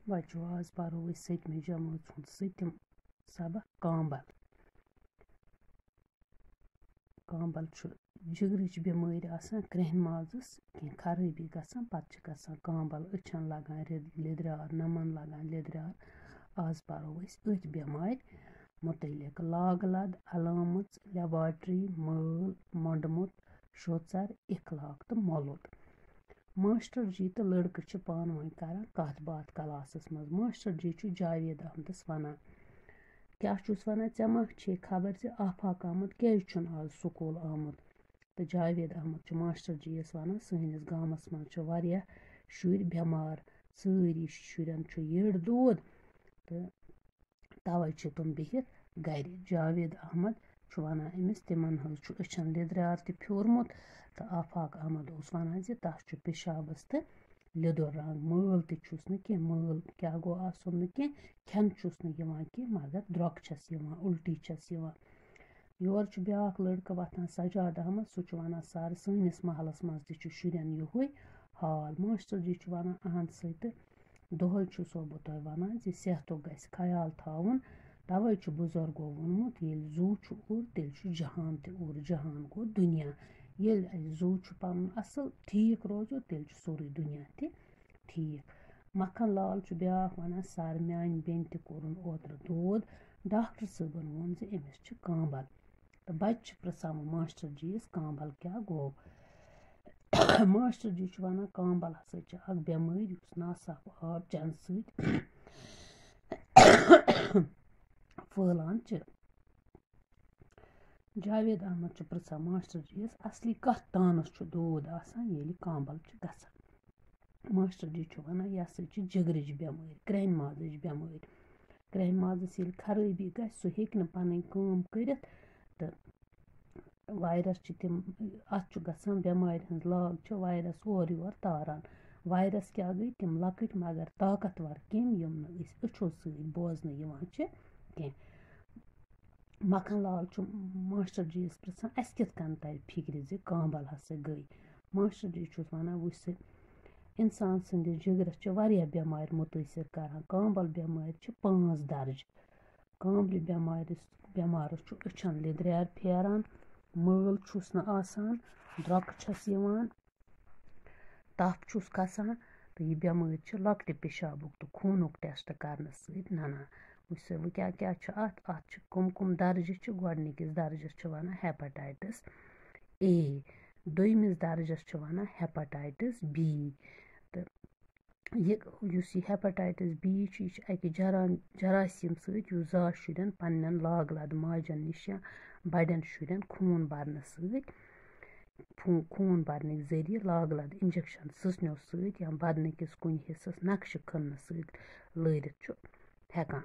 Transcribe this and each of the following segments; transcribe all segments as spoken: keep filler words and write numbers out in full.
وۄنۍ چھُ آز پَرو أسۍ سٔتمہِ جمٲژ ہُنٛد سٔتِم سبق، کانٛبَل۔ کانٛبَل چھُ جِگرٕچ بٮ۪مٲرۍ آسان، کرٛیٚہنہِ مازَس کینٛہہ خرٲبی گژھان، پَتہٕ چھِ گژھان کانٛبَل، أچھَن لَگان رِد-، لیٚدریٛار، نَمَن لَگان لیٚدریٛار۔ آز پَرو أسۍ أتھۍ بٮ۪مارِ مُتعلِق۔ لاگ لد، علامٕژ، لیبارٹری، مٲل، مۄنڈمُت، شوژر، اخلاق تہٕ مۄلُل۔ ماسٹر جی تہٕ لڑکہٕ چھِ پانہٕ ؤنۍ کران کتھ باتھ کلاسس منٛز۔ ماسٹر جی چھُ جاوید احمدس ونان، کیٛاہ چھُس ونان، ژےٚ ما چھے خبر زِ آفاق احمد کیٛازِ چھُنہٕ آز سکوٗل آمُت؟ تہٕ جاوید احمد چھُ ماسٹر جی یَس ونان، سٲنِس گامس منٛز چھِ واریاہ شُرۍ بٮ۪مار، سٲری شُرٮ۪ن چھُ یٔڈ دود تہٕ توے چھِ تِم بِہِتھ گرِ۔ جاوید احمد چھُ وَنان أمِس، تِمن حظ چھُ أچھن لیٚدریٛار تہِ پھیوٗرمُت۔ تہٕ آفاق احمد اوس وَنان زِ تَس چھُ پِشابَس تہٕ لیٚدُر رنٛگ، مٲل تہِ چھُس نہٕ کینٛہہ، مٲل کیٛاہ گوٚو آسُن نہٕ کینٛہہ، کھٮ۪ن چھُس نہٕ یِوان کینٛہہ، مگر درٛۄکہٕ چھَس یِوان، اُلٹی چھَس یِوان۔ یورٕ چھُ بیٛاکھ لٔڑکہٕ وۄتھان، سجاد احمد، سُہ چھُ وَنان، سَر، سٲنِس محلَس منٛز تہِ چھُ شُرٮ۪ن یِہوٚے حال۔ ماسٹر جی چھُ وَنان، اَہَن سا تہٕ دۄہَے چھُسو بہٕ تۄہہِ وَنان زِ صحتُک گژھِ خیال تھاوُن۔ تَوَے چھُ بُزرگو ووٚنمُت، ییٚلہِ زُو چھُ اوٚر، تیٚلہِ چھُ جہان تہِ اوٚر، جہان گوٚو دُنیا۔ ییٚلہِ اَسہِ زُو چھُ پَنُن اَصٕل ٹھیٖک روزیو، تیٚلہِ چھُ سورُے دُنیا تہِ ٹھیٖک۔ مکھن لال چھُ بیٛاکھ وَنان، سَر، میٛانہِ بیٚنہِ تہِ کوٚرُن اوترٕ دود، ڈاکٹر صٲبَن ووٚن زِ أمِس چھِ کانٛبَل۔ تہٕ بَچہٕ چھِ پرٛژھان وۄنۍ ماسٹر جی یَس، کانٛبَل کیٛاہ گوٚو؟ ماسٹر جی چھُ وَنان، کانٛبَل ہسا چھِ اَکھ بٮ۪مٲرۍ، یُس ناصاف آب چٮ۪نہٕ سۭتۍ پھٲلان چھِ۔ جاوید احمد چھُ پرٛژھان ماسٹر جی یَس، اَصلی کَتھ تانَس چھُ دود آسان، ییٚلہِ کانٛبَل چھِ گژھان؟ ماسٹر جی چھُ وَنان، یہِ ہسا چھِ جِگرٕچ بٮ۪مٲرۍ، کرٛیٚہنہِ مازٕچ بٮ۪مٲرۍ۔ کرٛیٚہنہِ مازَس ییٚلہِ خرٲبی گژھِ، سُہ ہیٚکہِ نہٕ پَنٕنۍ کٲم کٔرِتھ تہٕ وایرس چھِ تِم، اَتھ چھُ گژھان بٮ۪مارِ ہٕنٛز لاگ، چھِ وایرس اورٕ یور تاران۔ وایرس کیٛاہ گٔے؟ تِم لۄکٕٹۍ مگر طاقتور کیٚمۍ، یِم نہٕ أسۍ أچھو سۭتۍ بوزنہٕ یِوان چھِ کینٛہہ۔ مکھن لال چھُ ماسٹر جی یَس پرٛژھان، اَسہِ کِتھ کٔنۍ تَرِ فِکرِ زِ کانٛبَل ہسا گٔے؟ ماسٹر جی چھُس وَنان، وٕچھ سا، اِنسان سٕنٛدِس جِگرَس چھِ واریاہ بٮ۪مارِ مُتٲثِر کران۔ کانٛبَل بٮ۪مٲرۍ چھِ پانٛژھ درجہِ۔ کانٛبلہِ بٮ۪مارِ، بٮ۪مارَس چھُ أچھَن لیٚدریٛار پھیران، مٲل چھُس نہٕ آسان، درٛۄکہٕ چھَس یِوان، تَپھ چھُس کھسان، تہٕ یہِ بٮ۪مٲرۍ چھِ لۄکٹہِ پِشابُک تہٕ خوٗنُک ٹٮ۪سٹ کرنہٕ سۭتۍ نَنان۔ وٕچھ سا، وۄنۍ کیٛاہ کیٛاہ چھُ اَتھ؟ اَتھ چھِ کٕم کٕم درجہٕ چھِ؟ گۄڈٕنِکِس درجَس چھِ وَنان ہیپاٹائٹس اے، دوٚیمِس درجَس چھِ وَنان ہیپاٹائٹس بی۔ تہٕ یہِ، یُس یہِ ہیپاٹائٹس بی چھُ، یہِ چھُ اَکہِ جرام-، جراثیم سۭتۍ، یُس زا شُرٮ۪ن پنٛنٮ۪ن لاگ لد ماجن نِش یا بڑٮ۪ن شُرٮ۪ن خوٗن برنہٕ سۭتۍ، خو-، خوٗن برنٕکۍ ذٔریعہٕ لاگ لد انجیکشن سٕژنیو سۭتۍ یا بدنہٕ کِس کُنہِ حصس نقشہٕ کھننہٕ سۭتۍ لٲرِتھ چھُ ہٮ۪کان۔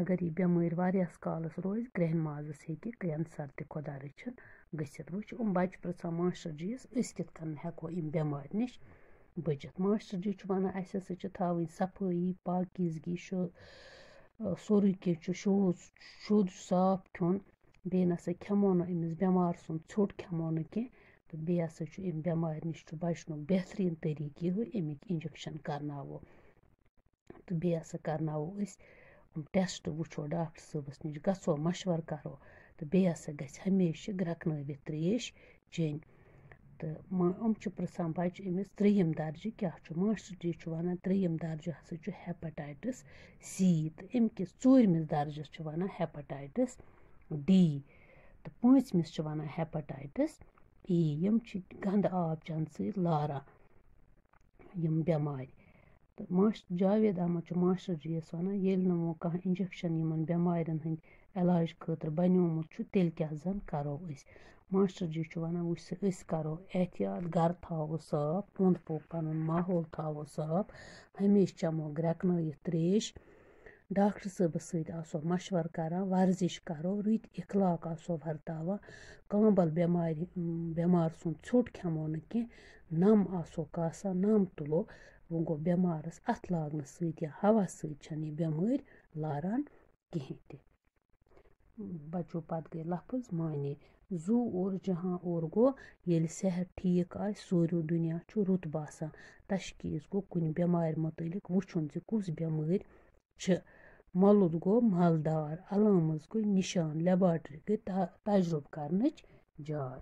اگر یہِ بٮ۪مٲرۍ واریاہس کالس روزِ، کرٛیٚہنہِ مازس ہیٚکہِ کینسر تہِ، خۄدا رٔچھِن، گٔژھِتھ۔ وۄنۍ چھِ یِم بچہِ پرٛژھان ماسٹر جی یَس، أسۍ کِتھ کٔنۍ ہٮ۪کو اَمہِ بٮ۪مارِ نِش بٔچِتھ؟ ماسٹر جی چھُ وَنان، اَسہِ ہسا چھِ تھاوٕنۍ صفٲیی، پاکیٖزگی، شو-، سورُے کینٛہہ چھُ شوٗژ-، شوٚد صاف کھیوٚن۔ بیٚیہِ نہ سا کھٮ۪مو نہٕ أمِس بٮ۪مار سُنٛد ژھیوٚٹ کھٮ۪مو نہٕ کینٛہہ۔ تہٕ بیٚیہِ ہسا چھُ اَمہِ بٮ۪مارِ نِش چھُ بچنُک بہتریٖن طریٖقہٕ یِہوٚے، اَمِکۍ انجیکشن کرناوو۔ تہٕ بیٚیہِ ہسا کرناوو أسۍ یِم ٹیسٹ، وٕچھو ڈاکٹر صٲبَس نِش، گژھو مَشوَر کرو۔ تہٕ بیٚیہِ ہسا گژھِ ہمیشہِ گرٛٮ۪کنٲوِتھ ترٛیش چیٚنۍ۔ تہٕ ما-، یِم چھِ پرٛژھان بَچہٕ أمِس ترٛیٚیِم درجہٕ کیٛاہ چھُ؟ ماسٹر جی چھُ وَنان، ترٛیٚیِم درجہٕ ہسا چھُ ہیپاٹائٹس سی، تہٕ اَمہِ کِس ژوٗرمِس درجَس چھِ وَنان ہیپاٹائٹس ڈی، تہٕ پوٗنٛژمِس چھِ وَنان ہیپاٹائٹس ای۔ یِم چھِ گنٛدٕ آب چٮ۪نہٕ سۭتۍ لاران یِم بٮ۪مارِ۔ تہٕ ماس-، جاوید احمد چھُ ماسٹر جی یَس وَنان، ییٚلہِ نہٕ وۄنۍ کانٛہہ انجیکشن یِمن بٮ۪مارٮ۪ن ہٕنٛدۍ علاج خٲطرٕ بنیومُت چھُ، تیٚلہِ کیٛاہ زَن کرو أسۍ؟ ماسٹر جی چھُ وَنان، وٕچھ سا، أسۍ کرو احتیاط، گرٕ تھاوو صاف، اوٚنٛد پوٚک پَنُن ماحول تھاوو صاف، ہمیشہِ چٮ۪مو گرٛٮ۪کنٲیِتھ ترٛیش، ڈاکٹر صٲبَس سۭتۍ آسو مَشوَر کران، ورزِش کرو، رٕتۍ اخلاق آسو ورتاوان، کانٛبَل بٮ۪مارِ، بٮ۪مار سُنٛد ژھیوٚٹ کھٮ۪مو نہٕ کینٛہہ، نَم آسو کاسان، نَم تُلو۔ وۄنۍ گوٚو، بٮ۪مارَس اَتھٕ لاگنہٕ سۭتۍ یا ہوا سۭتۍ چھَنہٕ یہِ بٮ۪مٲرۍ لاران کِہیٖنۍ تہِ۔ بچو پتہٕ گٔے لفظ معنی۔ زو اور جہاں اور گوٚو، ییٚلہِ صحت ٹھیٖک آسہِ، سورُے دُنیا چھُ رُت باسان۔ تشخیٖص گوٚو کُنہِ بٮ۪مارِ مُتعلق وٕچھُن زِ کُس بٮ۪مٲرۍ چھِ۔ مولود گوٚو مالدار، علامژ گوٚو نِشان، لیبارٹری گٔے ت-، تجرُبہٕ کرنٕچ جاے۔